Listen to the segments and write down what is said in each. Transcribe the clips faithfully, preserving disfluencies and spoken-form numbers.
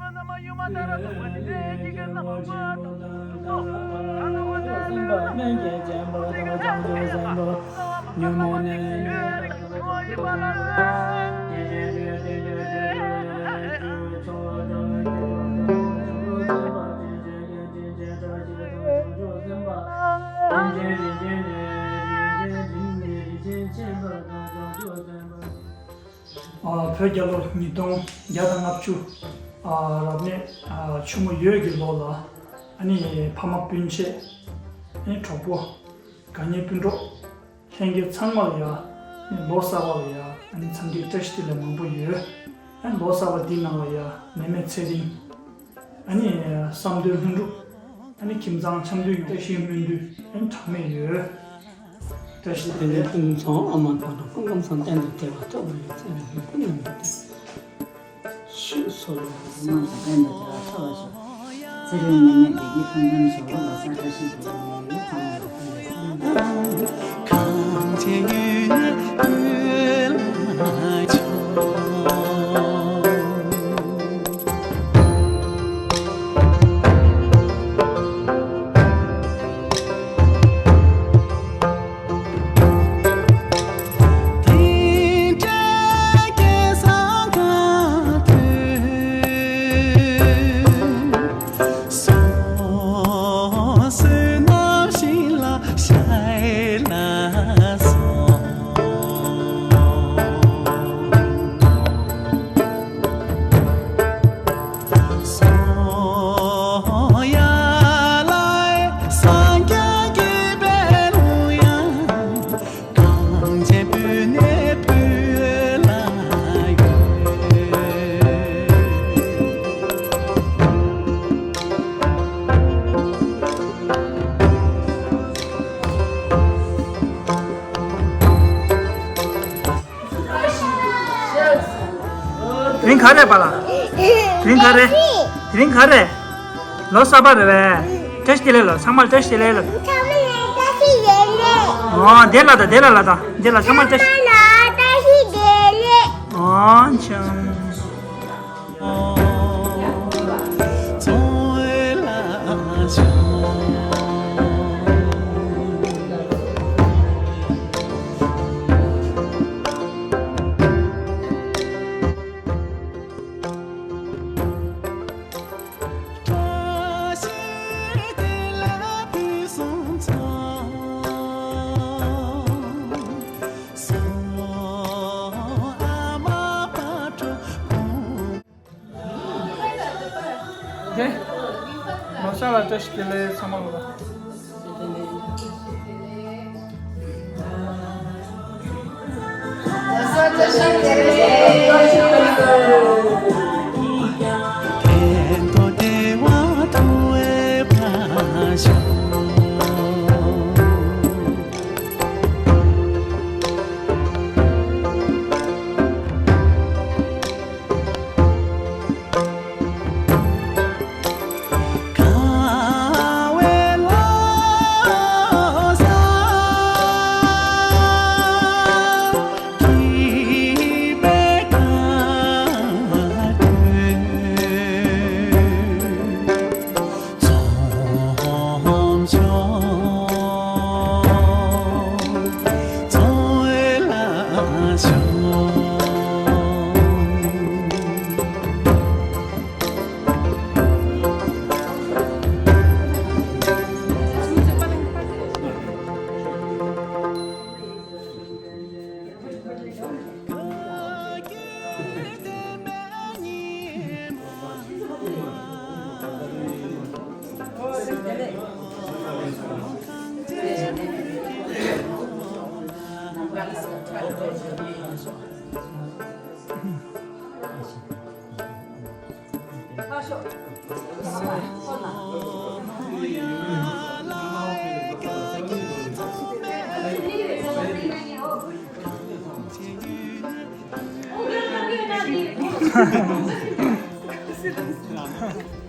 ཨ། བོད་རྒྱལ་ལོ་ཉིས་སྟོང་བརྒྱ་དང་ལྔ་བཅུ། ཨ། རབ་གནས། ཨ། ཆུ་མོ་ཡོས་ཀྱི་ལོ་ལ། ཨ་ནི་ཕ་མ་སྤུན་མཆེད། ཨ་ནི་གྲོགས་པོ། དགའ་ཉེ་སྤུན་གྲོགས། ལྷན་རྒྱས་ཚང་མ་ལ་ཡ། ཨ་ནི་ལོ་གསར་པ་ལ་ཡ། ཨ་ནི་འཚམས་འདྲིའི་བཀྲ་ཤིས་བདེ་ལེགས་མང་པོ་ཡོད། ཨ་ནི་ལོ་གསར་པ་འདིའི་ནང་ལ་ཡ། ནད་མེད་ཚེ་རིང་། ཨ་ནི་བསམ་དོན་ལྷུན་གྲུབ། ཨ་ནི་ཁྱིམ་ཚང་འཆམ་མཐུན་ཡོང་བའི་བཀྲ་ཤིས་སྨོན་འདུན། ཨ་ནི་གྲངས་མེད་ཡོད། བཀྲ་ཤིས་བདེ་ལེགས། ཕུན་སུམ་ཚོགས། ཨ་མ་དང་དང་། སྐུ་ཁམས་བཟང་། གཏན་དུ་བདེ་བ། ཐོབ་པར་ཡོད། ཚེ་རིང་ལྷུན་གྲུབ་ཉམས་འགྱུར་ཏེ། ཤེས་སོ། ཚེ་རིང་ནད་མེད་བདེ་སྐྱིད་ཕུན་སུམ་ཚོགས། ལོ་གསར་བཀྲ་ཤིས་བདེ་ལེགས། ཚང་མ་ལ་ཕུལ་བའི་བསམ་འདུན། དེ་རིང་ག་རེ་རེད་པཱ་ལགས། དེ་རིང་ག་རེ། དེ་རིང་ག་རེ། ལོ་གསར་པ་རེད་པས། བཀྲ་ཤིས་བདེ་ལེགས་ལོ། ཚང་མར་བཀྲ་ཤིས་བདེ་ལེགས་ལོ། ཚང་མ་ལ་བཀྲ་ཤིས་བདེ་ལེགས། ཨོ། དེ་ལ་ད། དེ་ལ་ལ་ད། དེ་ལ་ཚང་མར་བཀྲ་ཤིས། ཚང་མ་ལ་བཀྲ་ཤིས་བདེ་ལེགས། ཨོ་ཆང་། དེ། ལོ་གསར་ལ་བཀྲ་ཤིས་བདེ་ལེགས་ཚང་མ་ལ།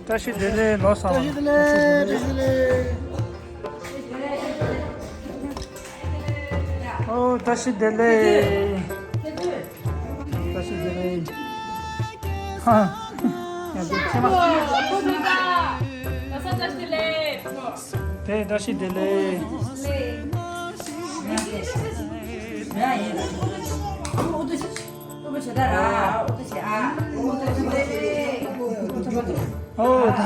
བཀྲ་ཤིས་བདེ་ལེགས། ལོ་གསར་པ། བཀྲ་ཤིས་བདེ་ལེགས། བཀྲ་ཤིས་བདེ་ལེགས། ཨོ། བཀྲ་ཤིས་བདེ་ལེགས། བཀྲ་ཤིས་བདེ་ལེགས། ཧ། དེ་བཀྲ་ཤིས་བདེ་ལེགས། ཨོ་ད།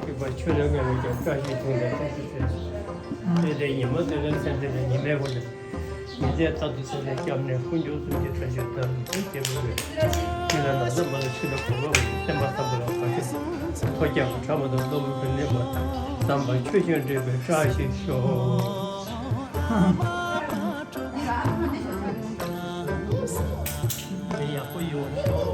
ཁྱད་པར་ཆོས་ལ་དགའ་བའི་ཀྱང་བཀྲ་ཤིས་ཐོབ་པའི་བཀྲ་ཤིས་ཚེ། དེ་ལྟར་ཉི་མ་སྟོན་ལ་སེམས་ལྡན་པའི་ཉི་མའི་འོད་ཟེར། ཉི་ཟེར་རྟག་ཏུ་སེམས་ལ་སྐྱབས་གནས་དཀོན་མཆོག་གསུམ་གྱི་དྲིན་ཆེན་དང་ལུས་རྩལ་སྐྱེ་བོ་བས། ཉིན་ལ་ན་བཟའ་མ་ལ་ཆུ་ལ་གོམ་པ་བས། སེམས་པ་བཟང་པོ་ལ་བག་ཆགས་ཐོ་རྒྱག་པ་ཕྲ་མ་དང་གཏོང་བའི་བུ་ལེན་པ་བསམ་པ་ཆོས་བཞིན་འགྲུབ་པའི་བཀྲ་ཤིས་ཤོག་དེ་ཡག་པོ་ཡོང་ཤོག